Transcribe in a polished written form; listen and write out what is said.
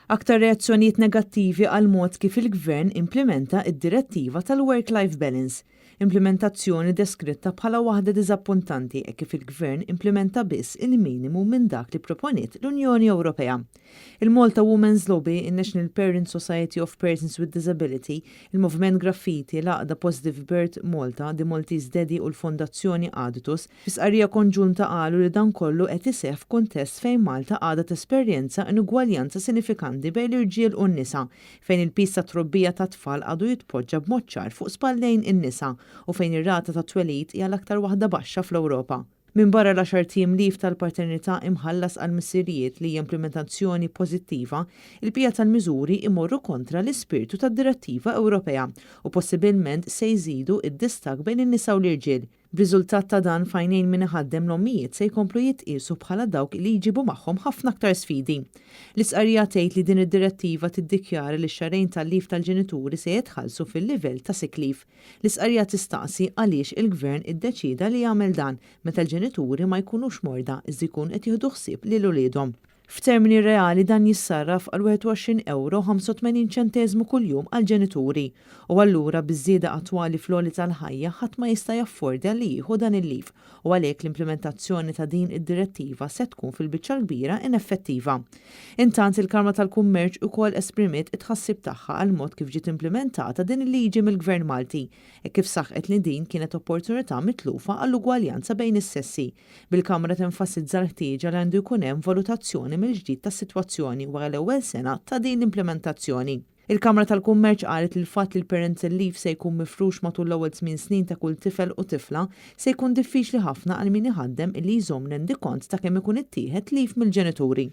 Aktar reazzjonijiet negattivi għall-mod kif il-Gvern implimenta d-direttiva tal-work-life balance. Implimentazzjoni deskritta bħala waħda diżappuntanti hekk kif il-Gvern implimenta biss il-minimu minn dak li pproponiet l-Unjoni Ewropea. Il-Malta Women's Lobby, in-National Parents Society of Persons with Disability, il-Moviment Graffiti, l-Għaqda Positive Birth Malta, The Maltese Daddy u l-Fondazzjoni Aditus Fi stqarrija konġunta qalu li dan kollu qed iseħħ f'kuntest fejn Malta għadha tesperjenza inugwaljanza sinifikanti bejn l-irġiel u n-nisa, fejn il-piż tat-trobbija tat-tfal għadu jitpoġġa b'mod ċar fuq spallejn in-nisa u fejn ir-rata tat-twelid hija l-aktar waħda baxxa fl-Ewropa. Minbarra l-għaxart ijiem leave tal-paternità imħallas għall-missirijiet li hija implimentazzjoni pożittiva, il-bqija tal-miżuri jmorru kontra l-ispirtu tad-Direttiva Ewropea u possibilment se jżidu d-distakk bejn in-nisa u l-irġiel. B'riżultat ta' dan, f'għajnejn min iħaddem l-ommijiet se jkomplu jitqiesu bħala dawk li jġibu magħhom ħafna aktar sfidi. L-istqarrija tgħid li din id-direttiva tiddikjara li x-xahrejn tal-leave tal-ġenituri se jitħallsu fil-livell ta' sick leave. L-istqarrija tistaqsi għaliex il-Gvern iddeċieda li jagħmel dan meta l-ġenituri ma jkunux morda iżda jkunu qed jieħdu ħsieb lil uliedhom. F'termini reali dan jissarraf għal 21 ewro u 85 ċenteżmu kuljum għall-ġenituri. U allura biż-żieda attwali fl-għoli tal-ħajja ħadd ma jista' jaffordja li jieħu dan il-leave u għalhekk l-implimentazzjoni ta' din id-direttiva se tkun fil-biċċa l-kbira ineffettiva. Intant il-Kamra tal-Kummerċ ukoll esprimiet it-tħassib tagħha għall-mod kif ġiet implimentata din il-liġi mill-Gvern Malti hekk kif saħqet li din kienet opportunità mitlufa għall-ugwaljanza bejn is-sessi. Bil-Kamra tenfasizza l-ħtieġa li għandu jkun hemm valutazzjoni mill-ġdid tas-sitwazzjoni wara l-ewwel sena ta' din l-implimentazzjoni. Il-Kamra tal-Kummerċ qalet li l-fatt li l-parental leave se jkun mifrux matul l-ewwel tmien snin ta' kull tifel u tifla se jkun diffiċli ħafna għal min iħaddem illi jżomm rendikont ta' kemm ikun ittieħed leave mill-ġenituri.